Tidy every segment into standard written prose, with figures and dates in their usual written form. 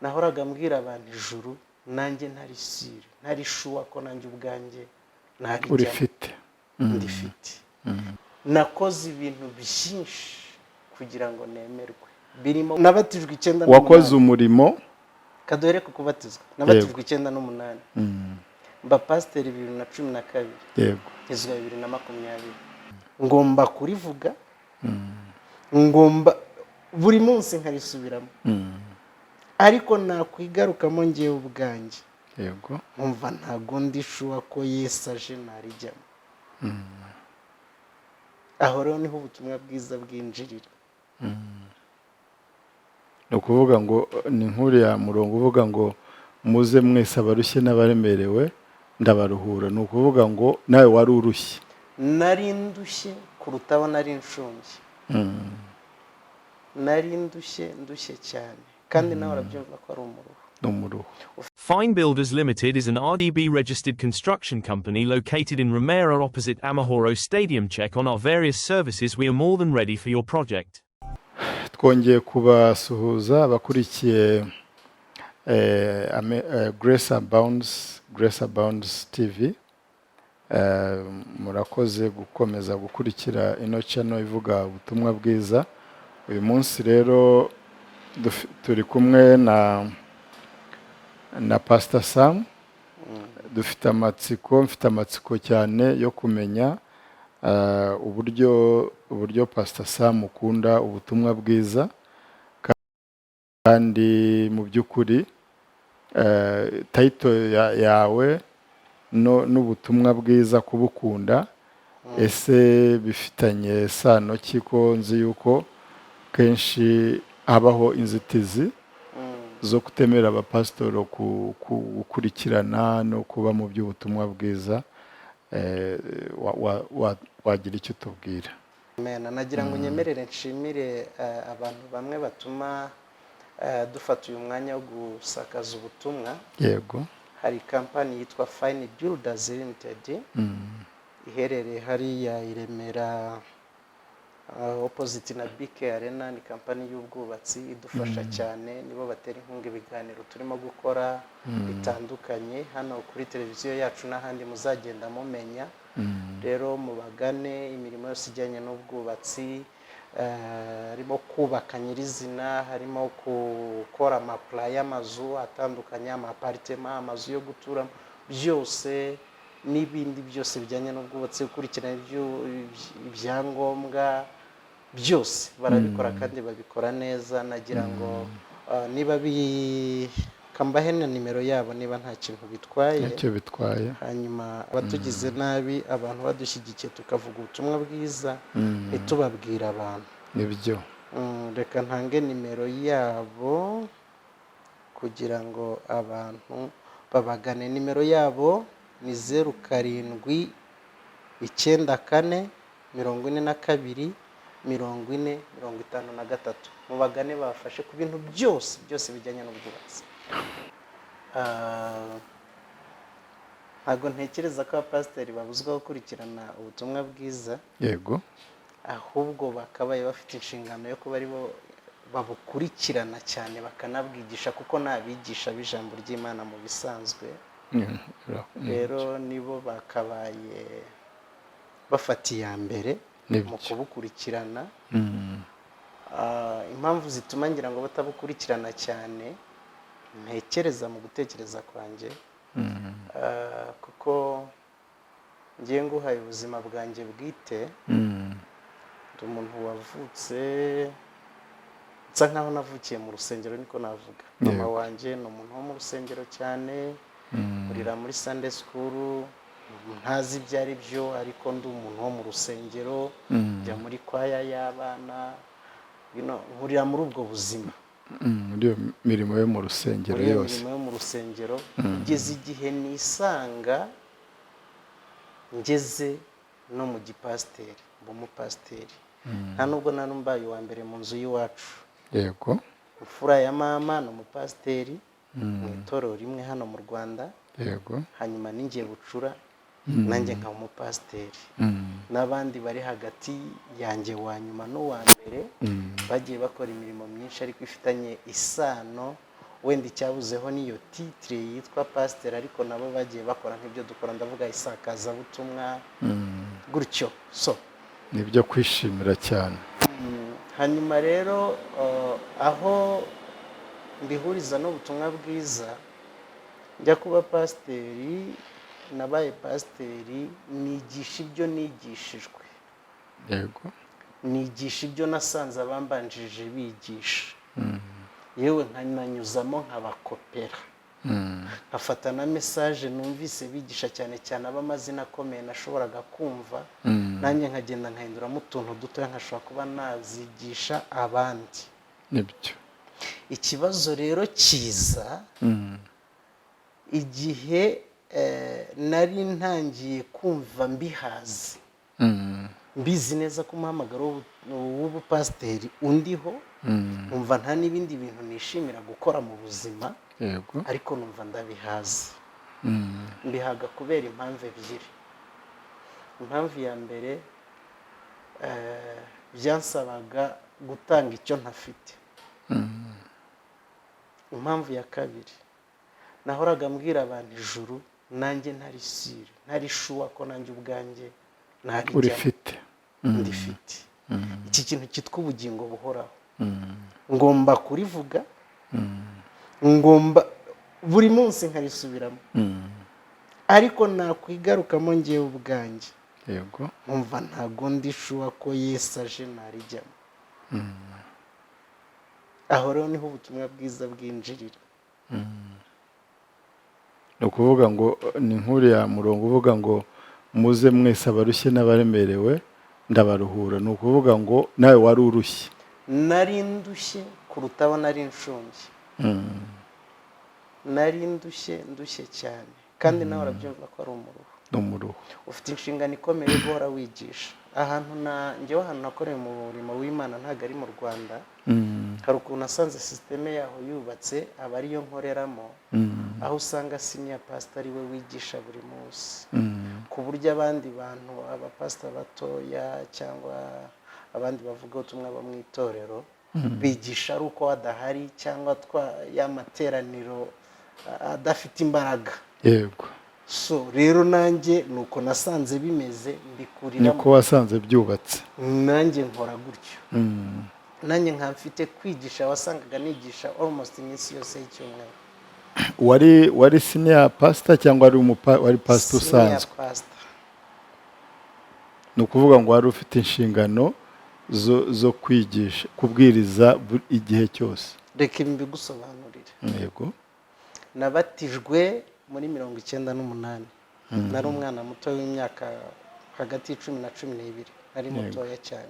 Nahoraga mbwira abantu ijuru, nanjye ntari sure, ntari sure ko nanjye ubwanjye narijyamo. Urifite. Ndifite. Nakoze ibintu byinshi kugira ngo nemerwe, birimo nabatijwe icyenda Wakoze n'umunani. umurimo. Kaduhere ku kubatizwa. Nabatijwe 98, mba pasiteri 2012, nkizwa 2020. Ngomba kurivuga, ngomba buri munsi nkarisubiramo, ariko nakwigarukamo ngewe ubwanjye nkumva ntago ndi sure ko Yesu aje narijyamo. Aho rero niho ubutumwa bwiza bwinjirira. Ni ukuvuga ngo ni nk'uriya murongo uvuga ngo: "Muze mwese abarushye n'abaremerewe, ndabaruhura." Ni ukuvuga ngo nawe wari urushye. Nari ndushye kuruta abo nari nshumbye. Nari ndushye, ndushye cyane, kandi nawe urabyumva ko ari umuruho. Ni umuruho. Fine Builders Limited is an RDB registered construction company located in Remera, opposite Amahoro Stadium. Check on our various services. We are more than ready for your project. Twongeye kubasuhuza abakurikiye Grace Abounds TV. Murakoze gukomeza gukurikira ino channel ivuga ubutumwa bwiza. Uyu munsi rero turi kumwe na Pastor Sam. Dufite amatsiko, mfite amatsiko cyane yo kumenya uburyo Pastor Sam ukunda ubutumwa bwiza, kandi mu by'ukuri title yawe no n'ubutumwa bwiza kubukunda, ese bifitanye sano ki, ko nzi yuko kenshi habaho inzitizi zo kutemera abapasitoro gukurikirana no kuba mu by'ubutumwa bwiza? Wagira icyo utubwira? Amen. Nagira ngo nyemerere nshimire abantu bamwe batuma dufata uyu mwanya wo gusakaza ubutumwa. Hari kampani yitwa Fine Builders Limited iherereye hariya i Remera, opposite na BK Arena. Ni kampani y'ubwubatsi idufasha cyane, nibo batera inkunga ibiganiro turimo gukora bitandukanye hano kuri televiziyo yacu n'ahandi muzagenda mumenya. Rero mubagane, imirimo yose ijyanye n'ubwubatsi, harimo kubaka nyirizina, harimo gukora amaplan y'amazu atandukanye, ama-appartement, amazu yo guturamo, byose n'ibindi byose bijyanye n'ubwubatsi, gukurikirana ibyangombwa byose barabikora kandi babikora neza. Nagira ngo niba bi kambahe na nimero yabo, niba nta kintu bitwaye. Ntacyo bitwaye. Hanyuma abatugize nabi, abantu badushyigikiye tukavuga ubutumwa bwiza ntitubabwire abantu. Nibyo. Reka ntange nimero yabo kugira ngo abantu babagane. Nimero yabo ni 0794 42 40 53. Mubagane babafashe ku bintu byose byose bijyanye n'ubwubatsi. Ntabwo ntekereza ko abapasiteri babuzwa gukurikirana ubutumwa bwiza, ahubwo bakabaye bafite inshingano yo kuba aribo babukurikirana cyane, bakanabwigisha, kuko ni abigisha b'ijambo ry'Imana mu bisanzwe. Rero nibo bakabaye bafata iya mbere mu kubukurikirana. Impamvu zituma ngira ngo batabukurikirana cyane, ntekereza mu gutekereza kwanjye, kuko ngiye nguhaye ubuzima bwanjye bwite, ndi umuntu wavutse, nsa nkaho navukiye mu rusengero, niko navuga. Mama wanjye ni umuntu wo mu rusengero cyane, nkurira muri Sunday school ntazi ibyo ari byo, ariko ndi umuntu wo mu rusengero, njya muri kwaya y'abana, nkurira muri ubwo buzima. Muri iyo mirimo yo mu rusengero Muri iyo yose. mirimo yo mu rusengero, kugeza igihe nisanga ngeze no mu gipasiteri, mba umupasiteri. Nta nubwo nari mbaye uwa mbere mu nzu y'iwacu. Imfura ya mama ni umupasiteri mu itorero rimwe hano mu Rwanda. Hanyuma ninjye bucura, nanjye nkaba umupasiteri. N'abandi bari hagati yanjye, wa nyuma n'uwa mbere, bagiye bakora imirimo myinshi ariko ifitanye isano Wenda icyabuzeho niyo titre yitwa pasiteri, ariko nabo bagiye bakora nk'ibyo dukora, ndavuga isakazabutumwa gutyo. So Ni ibyo kwishimira cyane. Hanyuma rero aho mbihuriza n'ubutumwa bwiza, njya kuba pasiteri, nabaye pasiteri nigisha ibyo nigishijwe, nigisha ibyo nasanze abambanjirije bigisha, yewe nkananyuzamo nkabakopera, nkafata na message numvise bigisha, cyane cyane ab'amazina akomeye nashoboraga kumva, nanjye nkagenda nkahinduramo utuntu dutoya, nkashobora kuba nazigisha abandi. Nibyo. Ikibazo rero kiza igihe nari ntangiye kumva mbihaze, mbizi neza ko umuhamagaro w'ubupasiteri undiho, numva nta n'ibindi bintu nishimira gukora mu buzima, ariko numva ndabihaze. Mbihaga kubera impamvu ebyiri. Impamvu ya mbere, byansabaga gutanga icyo ntafite. Impamvu ya kabiri, nahoraga mbwira abantu ijuru nanjye ntari sure, ntari sure ko nanjye ubwanjye narijyamo. Urifite. Ndifite. Iki kintu cyitwa ubugingo buhoraho ngomba kurivuga, ngomba buri munsi nkarisubiramo, ariko nakwigarukamo ngewe ubwanjye nkumva ntago ndi sure ko Yesu aje narijyamo. Aho rero niho ubutumwa bwiza bwinjirira. Ni ukuvuga ngo ni nk'uriya murongo uvuga ngo muze mwese abarushye n'abaremerewe, ndabaruhura. Ni ukuvuga ngo nawe wari urushye. Nari ndushye kuruta abo nari nshumbye. Nari ndushye, ndushye cyane, kandi nawe urabyumva ko ari umuruho. Ni umuruho. Ufite inshingano ikomeye yo guhora wigisha ahantu na njyewe ahantu nakoreye mu murimo w'Imana, ntabwo ari mu Rwanda. Hari ukuntu nasanze système yaho yubatse, aba ariyo nkoreramo, aho usanga senior pastor ari we wigisha buri munsi, ku buryo abandi bantu, abapasita batoya cyangwa abandi bavuga ubutumwa bo mu itorero, bigisha ari uko adahari cyangwa twa ya materaniro adafite imbaraga. So rero nanjye ni uko nasanze bimeze, mbikuriramo. Niko wasanze byubatse. Nanjye nkora gutyo, nanjye nka mfite kwigisha, wasangaga nigisha almost iminsi yose y'icyumweru. Wari senior pastor cyangwa wari pastor Senior usanzwe? pastor. Ni ukuvuga ngo wari ufite inshingano zo kwigisha, kubwiriza igihe cyose. Reka ibi mbigusobanurire. Yego. Nabatijwe muri 98, nari umwana muto w'imyaka hagati ya 10 na 12, nari mutoya cyane.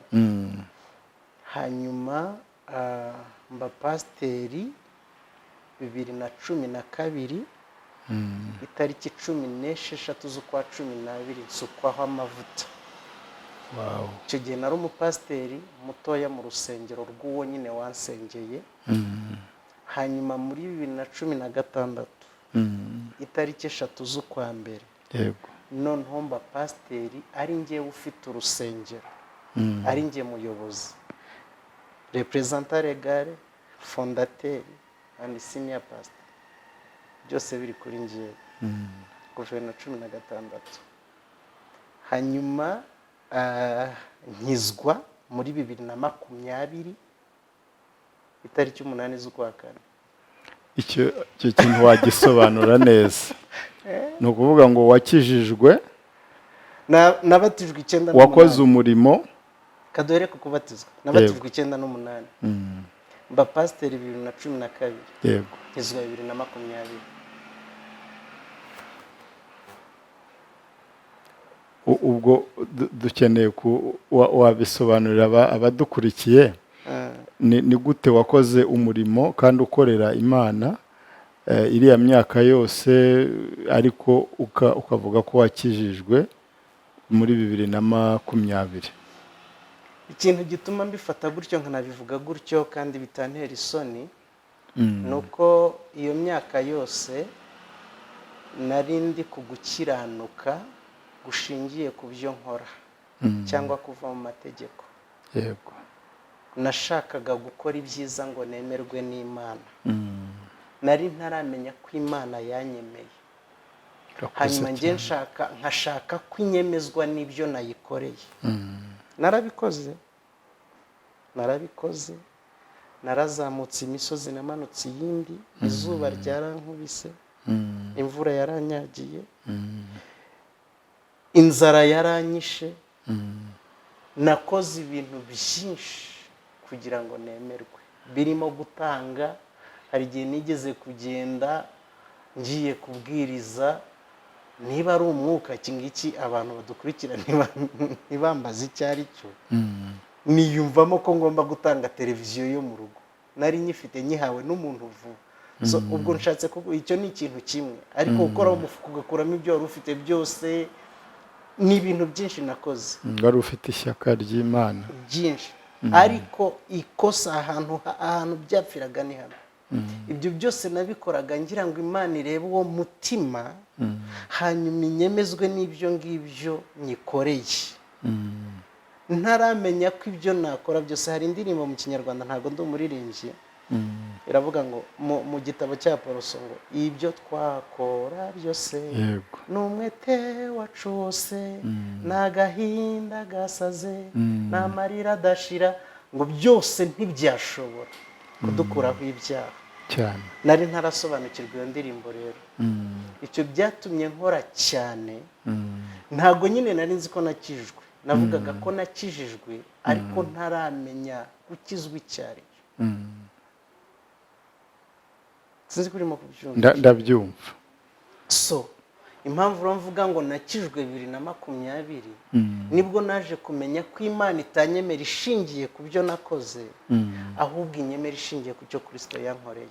Hanyuma mba pasiteri 2012, itariki 16 z'ukwa 12 nsukwaho amavuta. Icyo gihe nari umupasiteri mutoya mu rusengero rw'uwo nyine wansengeye. Hanyuma muri 2016, itariki 3 z'ukwa mbere, noneho mba pasiteri ari njyewe ufite urusengero, ari njye muyobozi, représentant légal, fondateur and senior pastor, byose biri kuri njyewe kuva 2016. Hanyuma nkizwa muri 2020, itariki 8 z'ukwa kane. Icyo kintu wagisobanura neza? Ni ukuvuga ngo wakijijwe Nabatijwe icyenda wakoze n'umunani. umurimo. Kaduhere ku kubatizwa. Nabatijwe 98, mba pasiteri 2012, nkizwa 2020. Ubwo dukeneye wabisobanurira abadukurikiye. Ni gute wakoze umurimo kandi ukorera Imana iriya myaka yose, ariko ukavuga ko wakijijwe muri 2020? Ikintu gituma mbifata gutyo, nkanabivuga gutyo kandi bitantera isoni, ni uko iyo myaka yose nari ndi ku gukiranuka gushingiye ku byo nkora cyangwa kuva mu mategeko. Nashakaga gukora ibyiza ngo nemerwe n'Imana. Nari ntaramenya ko Imana yanyemeye. Urakoze Hanyuma njye cyane. nkashaka ko inyemezwa n'ibyo nayikoreye. Narabikoze, narabikoze, narazamutse imisozi, namanutse iyindi, izuba ryarankubise, imvura yaranyagiye, inzara yaranyishe. Nakoze ibintu byinshi kugira ngo nemerwe, birimo gutanga. Hari igihe nigeze kugenda ngiye kubwiriza, niba ari umwuka, iki ngiki abantu badukurikira ntibambaze icyo ari cyo, niyumvamo ko ngomba gutanga televiziyo yo mu rugo nari nyifite, nyihawe n'umuntu vuba. So, ubwo nshatse kuvuga, icyo ni ikintu kimwe, ariko gukoraho umufuka ugakuramo ibyo wari ufite byose, ni ibintu byinshi nakoze. Wari ufite ishyaka ry'Imana. Byinshi, ariko ikosa ahantu byapfiraga ni hano: ibyo byose nabikoraga ngira ngo Imana irebe uwo mutima, hanyuma inyemezwe n'ibyo ngibyo nyikoreye, ntaramenya ko ibyo nakora byose. Hari indirimbo mu Kinyarwanda, ntabwo ndi umuririmbyi, iravuga ngo mu gitabo cya Poroso ngo ibyo twakora byose n'umwete wacu wose, n'agahinda gasaze, n'amarira adashira, ngo byose ntibyashobora kudukuraho ibyaha. Nari ntarasobanukirwa iyo ndirimbo rero. Icyo byatumye nkora cyane. Ntabwo nyine nari nzi ko nakijijwe. Navugaga ko nakijijwe, ariko ntaramenya gukizwa icyo ari cyo. Sinzi ko urimo kubyumva. Ndabyumva. So impamvu rero mvuga ngo nakijwe 2020, nibwo naje kumenya ko Imana itanyemera ishingiye ku byo nakoze, ahubwo inyemera ishingiye ku cyo Kirisito yankoreye.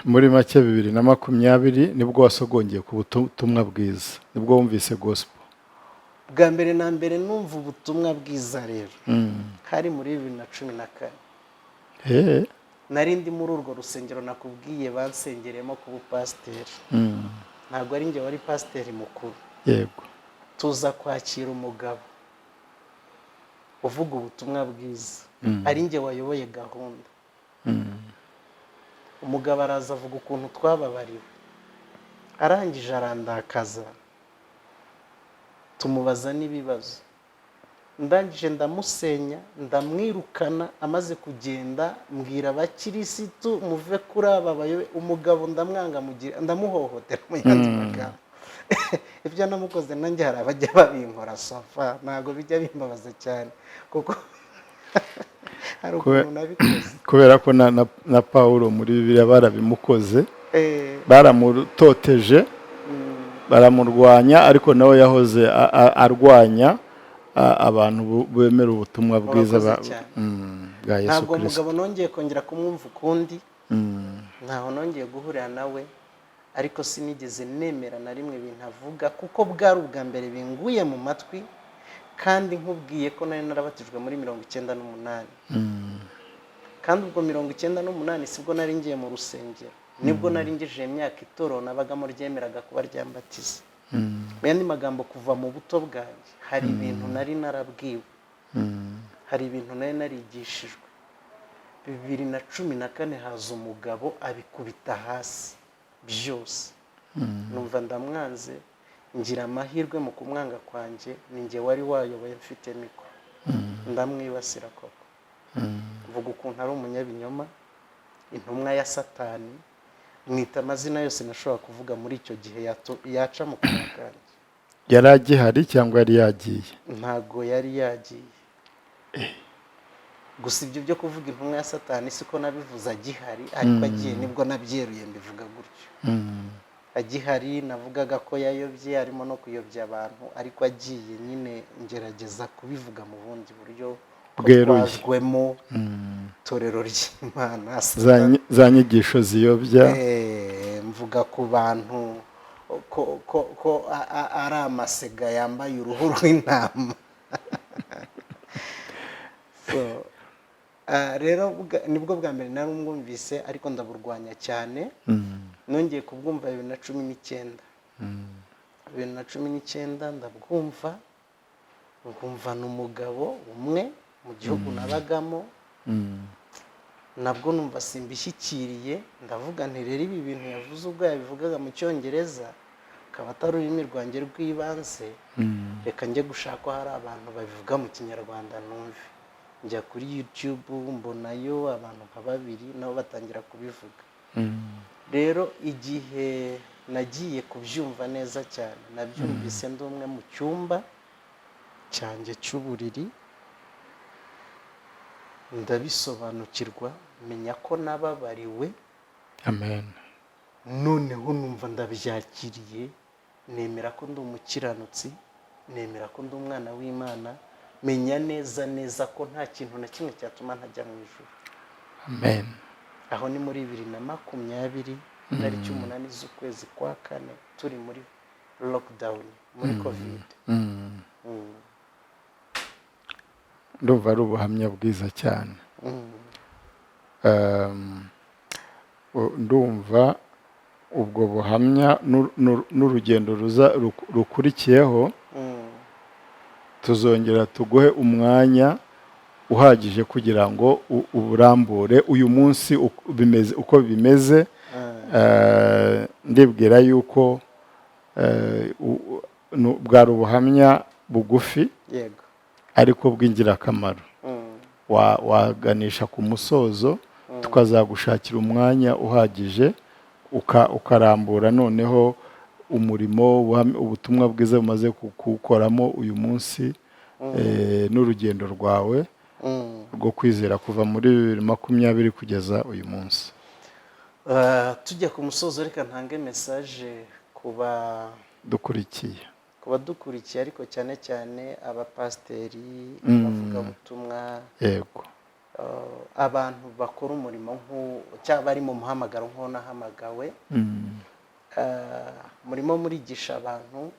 Muri make, 2020 nibwo wasogongeye ku butumwa bwiza, nibwo wumvise gospel. Bwa mbere na mbere numva ubutumwa bwiza rero hari muri 2014. Nari ndi muri urwo rusengero nakubwiye bansengeremo kuba pasiteri. Ntabwo ari njye wari pasiteri mukuru. Tuza kwakira umugabo uvuga ubutumwa bwiza, ari njye wayoboye gahunda. Umugabo araza avuga ukuntu twababariwe, arangije arandakaza, tumubaza n'ibibazo, ndangije ndamusenya, ndamwirukana. Amaze kugenda mbwira abakirisitu: "Muve kuri aba bayobe." Umugabo ndamwanga, mugira ndamuhohotera. Mu yandi magambo, ibyo namukoze nanjye hari abajya babinkora sofa, ntabwo bijya bimbabaza cyane kuko hari ukuntu nabikoze. Kubera ko na Pawulo muri Bibiliya barabimukoze, baramutoteje, baramurwanya, ariko nawe yahoze arwanya abantu bemera ubutumwa bwiza Urakoze cyane. bwa Yesu Ntabwo Kirisito. mugabo nongeye kongera kumwumva ukundi, ntaho nongeye guhurira nawe, ariko sinigeze nemera na rimwe ibintu avuga, kuko bwari ubwa mbere binguye mu matwi. Kandi nkubwiye ko nari narabatijwe muri 98, kandi ubwo 98 sibwo nari ngiye mu rusengero, nibwo nari ngejeje imyaka itorero nabagamo ryemeraga kuba ryambatiza. Mu yandi magambo, kuva mu buto bwanjye hari ibintu nari narabwiwe, hari ibintu nari narigishijwe. 2014 haza umugabo abikubita hasi byose, numva ndamwanze. Ngira amahirwe, mu kumwanga kwanjye ni njye wari wayoboye, mfite mikoro, ndamwibasira koko, mvuga ukuntu ari umunyabinyoma, intumwa ya Satani, mwita amazina yose nashobora kuvuga muri icyo gihe yaca mu kanwa kanjye. Yari agihari cyangwa yari yagiye? Ntago yari yagiye. Gusa ibyo byo kuvuga intumwa ya Satani siko nabivuze agihari, ariko agiye nibwo nabyeruye mbivuga gutyo. Agihari navugaga ko yayobye, arimo no kuyobya abantu, ariko agiye nyine ngerageza kubivuga mu bundi buryo ko Bweruye. twajwemo itorero ry'Imana. Za nyigisho ziyobya. Mvuga ku bantu ko ari amasega yambaye uruhu rw'intama. So, rero nibwo bwa mbere nari mwumvise, ariko ndaburwanya cyane. Nongeye kubwumva 2019. 2019 ndabwumva, ngumva ni umugabo umwe mu gihugu nabagamo. Nabwo numva simbishyikiriye. Ndavuga nti: "Rero ibi bintu yavuze, ubwo yabivugaga mu Cyongereza, akaba atari ururimi rwanjye rw'ibanze, reka njye gushaka ko hari abantu babivuga mu Kinyarwanda numve." Njya kuri YouTube, mbonayo abantu nka babiri, nabo batangira kubivuga. Rero igihe nagiye kubyumva neza cyane, nabyumvise ndi umwe mu cyumba cyanjye cy'uburiri, ndabisobanukirwa, menya ko nababariwe. Amen. Noneho numva ndabyakiriye, nemera ko ndi umukiranutsi, nemera ko ndi umwana w'Imana, menya neza neza ko nta kintu na kimwe cyatuma ntajya mu ijuru. Amen. Aho ni muri 2020, tariki 8 z'ukwezi kwa kane, turi muri lockdown, muri COVID. Ndumva ari ubuhamya bwiza cyane. Ndumva ubwo buhamya n'urugendo ruza rukurikiyeho, tuzongera tuguhe umwanya uhagije kugira ngo uburambure. Uyu munsi bimeze uko bimeze, ndibwira yuko bwari ubuhamya bugufi ariko bw'ingirakamaro. Waganisha ku musozo, tukazagushakira umwanya uhagije, ukarambura noneho umurimo, ubutumwa bwiza bumaze kuwukoramo uyu munsi, n'urugendo rwawe rwo kwizera kuva muri 2020 kugeza uyu munsi. Tujya ku musozo, reka ntange message ku dukurikiye. Ku badukurikiye, ariko cyane cyane abapasiteri, abavugabutumwa, abantu bakora umurimo cyangwa bari mu muhamagaro nk'uwo nahamagawe. Murimo murigisha abantu,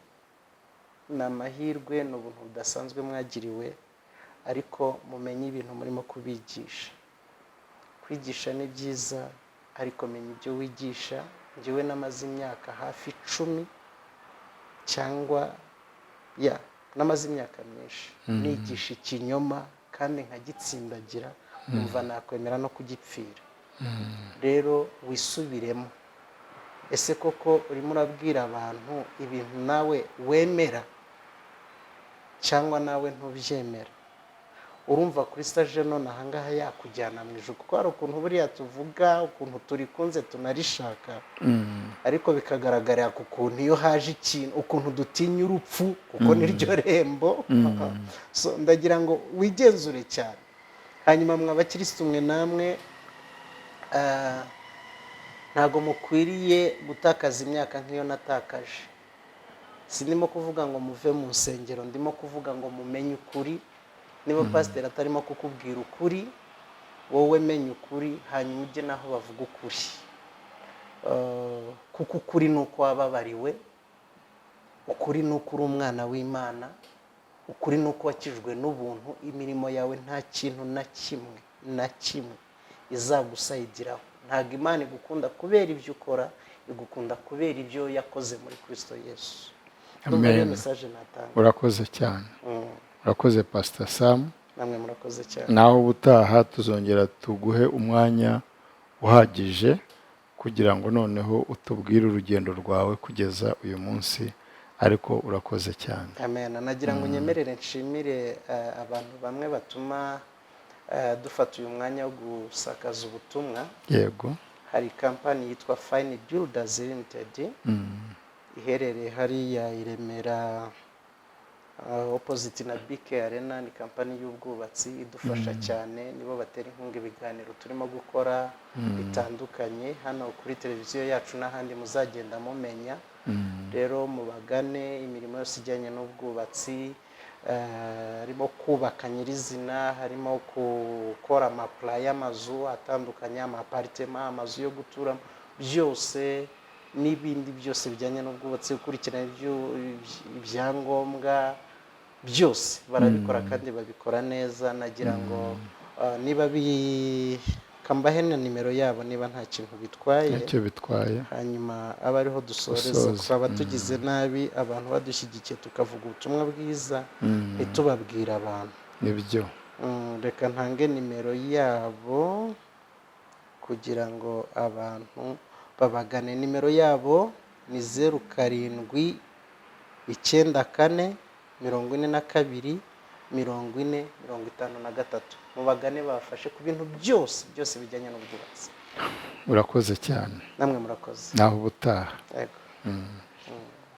ni amahirwe, ni ubuntu budasanzwe mwagiriwe, ariko mumenye ibintu murimo kubigisha. Kwigisha ni byiza, ariko menya ibyo wigisha. Njyewe namaze imyaka hafi 10, cyangwa ya namaze imyaka myinshi nigisha ikinyoma kandi nkagitsindagira, numva nakwemera no kugipfira. Rero wisubiremo: ese koko urimo urabwira abantu ibintu nawe wemera, cyangwa nawe ntubyemera? Urumva kuri stage none ahangaha yakujyana mu ijuru? Kuko hari ukuntu buriya tuvuga ukuntu turikunze, tunarishaka, ariko bikagaragarira ku kuntu iyo haje ikintu, ukuntu dutinya urupfu, kuko niryo rembo. So, ndagira ngo wigenzure cyane. Hanyuma mwa bakirisitu mwe namwe, ntabwo mukwiriye gutakaza imyaka nk'iyo natakaje. Sindimo kuvuga ngo muve mu nsengero, ndimo kuvuga ngo mumenye ukuri. Niba pasiteri atarimo kukubwira ukuri, wowe menya ukuri, hanyuma ujye n'aho bavuga ukuri. Kuko ukuri ni uko wababariwe, ukuri ni uko uri umwana w'Imana, ukuri ni uko wakijwe n'ubuntu. Imirimo yawe nta kintu na kimwe na kimwe izagusayidiraho. Ntabwo Imana igukunda kubera ibyo ukora, igukunda kubera ibyo yakoze muri Kirisito Yesu. Ndumva ariyo Amen. message natanga. Urakoze cyane. Urakoze, Pastor Sam. Namwe murakoze cyane. Naho ubutaha tuzongera tuguhe umwanya uhagije kugira ngo noneho utubwire urugendo rwawe kugeza uyu munsi, ariko urakoze cyane. Amen. Nagira ngo nyemerere nshimire abantu bamwe batuma dufata uyu mwanya wo gusakaza ubutumwa. Hari kampani yitwa Fine Builders Limited, iherereye hariya i Remera, opposite na BK Arena. Ni kampani y'ubwubatsi idufasha cyane, nibo batera inkunga ibiganiro turimo gukora bitandukanye hano kuri televiziyo yacu n'ahandi muzagenda mumenya. Rero mubagane, imirimo yose ijyanye n'ubwubatsi, harimo kubaka nyirizina, harimo gukora amaplan y'amazu atandukanye, ama-appartement, amazu yo guturamo, byose n'ibindi byose bijyanye n'ubwubatsi, gukurikirana ibyangombwa byose barabikora kandi babikora neza. Nagira ngo niba bi kambahe na nimero yabo, niba nta kintu bitwaye. Ntacyo bitwaye. Hanyuma abe ariho dusoreza. Gusoza. Twaba tugize nabi abantu badushyigikiye, tukavuga ubutumwa bwiza ntitubabwire abantu. Nibyo. Reka ntange nimero yabo. Kugira ngo abantu babagane, nimero yabo ni 0794 42 40 53. Mubagane babafashe ku bintu byose byose bijyanye n'ubwubatsi. Urakoze cyane. Namwe murakoze. Naho ubutaha. Yego.